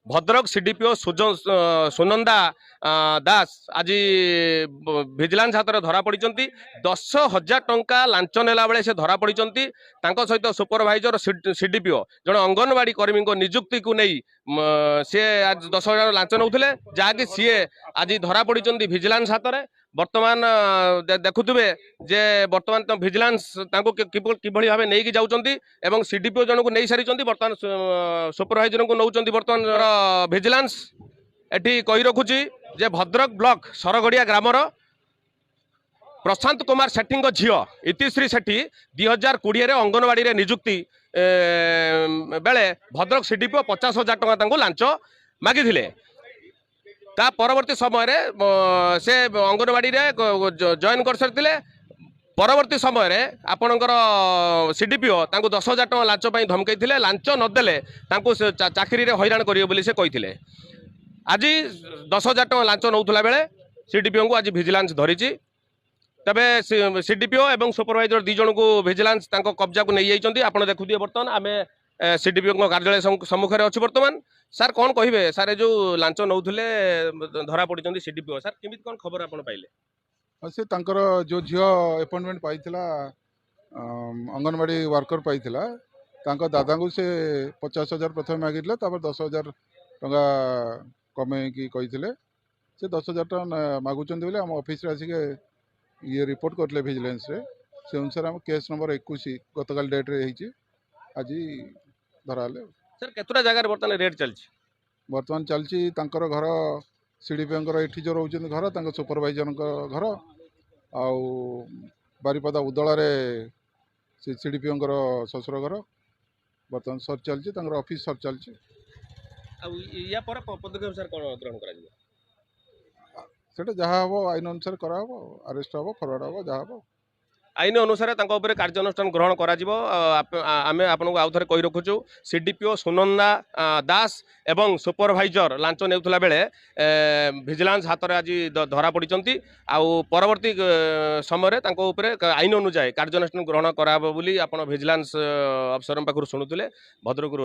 Bhadrak CDPO Sunanda Das ଆଜି vigilance ହାତରେ ଧରା ପଡ଼ିଛନ୍ତି। 10,000 ଟଙ୍କା ଲାଞ୍ଚ ନେଲା ବେଳେ ସେ ଧରା ପଡ଼ିଛନ୍ତି। ତାଙ୍କ ସହିତ ସୁପରଭାଇଜର, ସିଡିପିଓ ଜଣେ ଅଙ୍ଗନବାଡି କର୍ମୀଙ୍କ ନିଯୁକ୍ତିକୁ ନେଇ ସିଏ ଆଜି 10,000 ଲାଞ୍ଚ ନେଉଥିଲେ, ଯାହାକି ସିଏ ଆଜି ଧରା ପଡ଼ିଛନ୍ତି ଭିଜିଲାନ୍ସ ହାତରେ। ବର୍ତ୍ତମାନ ଦେଖୁଥିବେ ଯେ ବର୍ତ୍ତମାନ ତ ଭିଜିଲାନ୍ସ ତାଙ୍କୁ କିଭଳି ଭାବେ ନେଇକି ଯାଉଛନ୍ତି ଏବଂ ସିଡିପିଓ ଜଣକୁ ନେଇ ସାରିଛନ୍ତି, ବର୍ତ୍ତମାନ ସୁପରଭାଇଜରଙ୍କୁ ନେଉଛନ୍ତି ବର୍ତ୍ତମାନ ଭିଜିଲାନ୍ସ। ଏଠି କହି ରଖୁଛି ଯେ ଭଦ୍ରକ ବ୍ଲକ ସରଗଡ଼ିଆ ଗ୍ରାମର ପ୍ରଶାନ୍ତ କୁମାର ସେଠୀଙ୍କ ଝିଅ ଇତିଶ୍ରୀ ସେଠୀ 2020ରେ ଅଙ୍ଗନବାଡ଼ିରେ ନିଯୁକ୍ତି ବେଳେ ଭଦ୍ରକ ସିଡିପିଓ 50,000 ଟଙ୍କା ତାଙ୍କୁ ଲାଞ୍ଚ ମାଗିଥିଲେ। ତା ପରବର୍ତ୍ତୀ ସମୟରେ ସେ ଅଙ୍ଗନବାଡ଼ିରେ ଜଏନ୍ କରିସାରିଥିଲେ। ପରବର୍ତ୍ତୀ ସମୟରେ ଆପଣଙ୍କର ସିଡିପିଓ ତାଙ୍କୁ 10,000 ଟଙ୍କା ଲାଞ୍ଚ ପାଇଁ ଧମକେଇଥିଲେ। ଲାଞ୍ଚ ନଦେଲେ ତାଙ୍କୁ ସେ ଚାକିରିରେ ହଇରାଣ କରିବେ ବୋଲି ସେ କହିଥିଲେ। ଆଜି 10,000 ଟଙ୍କା ଲାଞ୍ଚ ନେଉଥିଲା ବେଳେ ସିଡିପିଓଙ୍କୁ ଆଜି ଭିଜିଲାନ୍ସ ଧରିଛି। ତେବେ ସିଡିପିଓ ଏବଂ ସୁପରଭାଇଜର ଦୁଇ ଜଣଙ୍କୁ ଭିଜିଲାନ୍ସ ତାଙ୍କ କବ୍ଜାକୁ ନେଇଯାଇଛନ୍ତି। ଆପଣ ଦେଖୁଥିବେ, ବର୍ତ୍ତମାନ ଆମେ ସିଡିପିଓଙ୍କ କାର୍ଯ୍ୟାଳୟ ସମ୍ମୁଖରେ ଅଛୁ ବର୍ତ୍ତମାନ। ସାର୍, କ'ଣ କହିବେ ସାର୍? ଏ ଯେଉଁ ଲାଞ୍ଚ ନେଉଥିଲେ, ଧରା ପଡ଼ିଛନ୍ତି ସିଡିପିଓ ସାର୍, କେମିତି କ'ଣ ଖବର ଆପଣ ପାଇଲେ? ହଁ, ସେ ତାଙ୍କର ଯେଉଁ ଝିଅ ଆପଏଣ୍ଟମେଣ୍ଟ ପାଇଥିଲା, ଅଙ୍ଗନବାଡ଼ି ୱାର୍କର ପାଇଥିଲା, ତାଙ୍କ ଦାଦାଙ୍କୁ ସେ 50,000 ପ୍ରଥମେ ମାଗିଥିଲେ। ତାପରେ 10,000 ଟଙ୍କା କମେଇକି କହିଥିଲେ। ସେ 10,000 ଟଙ୍କା ମାଗୁଛନ୍ତି ବୋଲି ଆମ ଅଫିସରେ ଆସିକି ଇଏ ରିପୋର୍ଟ କରିଥିଲେ ଭିଜିଲାନ୍ସରେ। ସେ ଅନୁସାରେ ଆମ କେସ୍ ନମ୍ବର 21 ଗତକାଲି ଡେଟ୍ରେ ହେଇଛି, ଆଜି ଧରାହେଲେ। ସାର୍, କେତେଟା ଜାଗାରେ ବର୍ତ୍ତମାନ ରେଡ୍ ଚାଲିଛି? ବର୍ତ୍ତମାନ ଚାଲିଛି ତାଙ୍କର ଘର, ସିଡ଼ିପିଓଙ୍କର ଏଠି ଯେଉଁ ରହୁଛନ୍ତି ଘର, ତାଙ୍କ ସୁପରଭାଇଜରଙ୍କ ଘର, ଆଉ ବାରିପଦା ଉଦଳାରେ ସେ ସିଡ଼ିପିଓଙ୍କର ଶ୍ୱଶୁର ଘର। ବର୍ତ୍ତମାନ ସର୍ଚ୍ଚ ଚାଲିଛି, ତାଙ୍କର ଅଫିସ୍ ସର୍ଚ୍ଚ ଚାଲିଛି। ଆଉ ୟା ପରେ ପଦକ୍ଷେପ ସାର୍ କ'ଣ ଗ୍ରହଣ କରାଯିବ? ସେଇଟା ଯାହା ହେବ ଆଇନ ଅନୁସାରେ କରାହେବ, ଆରେଷ୍ଟ ହେବ, ଫରୱାର୍ଡ଼ ହେବ, ଯାହା ହେବ। ଆଇନ ଅନୁସାରେ ତାଙ୍କ ଉପରେ କାର୍ଯ୍ୟାନୁଷ୍ଠାନ ଗ୍ରହଣ କରାଯିବ। ଆମେ ଆପଣଙ୍କୁ ଆଉ ଥରେ କହି ରଖୁଛୁ, ସିଡିପିଓ ସୁନନ୍ଦା ଦାସ ଏବଂ ସୁପରଭାଇଜର ଲାଞ୍ଚ ନେଉଥିଲା ବେଳେ ଭିଜିଲାନ୍ସ ହାତରେ ଆଜି ଧରା ପଡ଼ିଛନ୍ତି। ଆଉ ପରବର୍ତ୍ତୀ ସମୟରେ ତାଙ୍କ ଉପରେ ଆଇନ ଅନୁଯାୟୀ କାର୍ଯ୍ୟାନୁଷ୍ଠାନ ଗ୍ରହଣ କରାହେବ ବୋଲି ଆପଣ ଭିଜିଲାନ୍ସ ଅଫିସରଙ୍କ ପାଖରୁ ଶୁଣୁଥିଲେ। ଭଦ୍ରକରୁ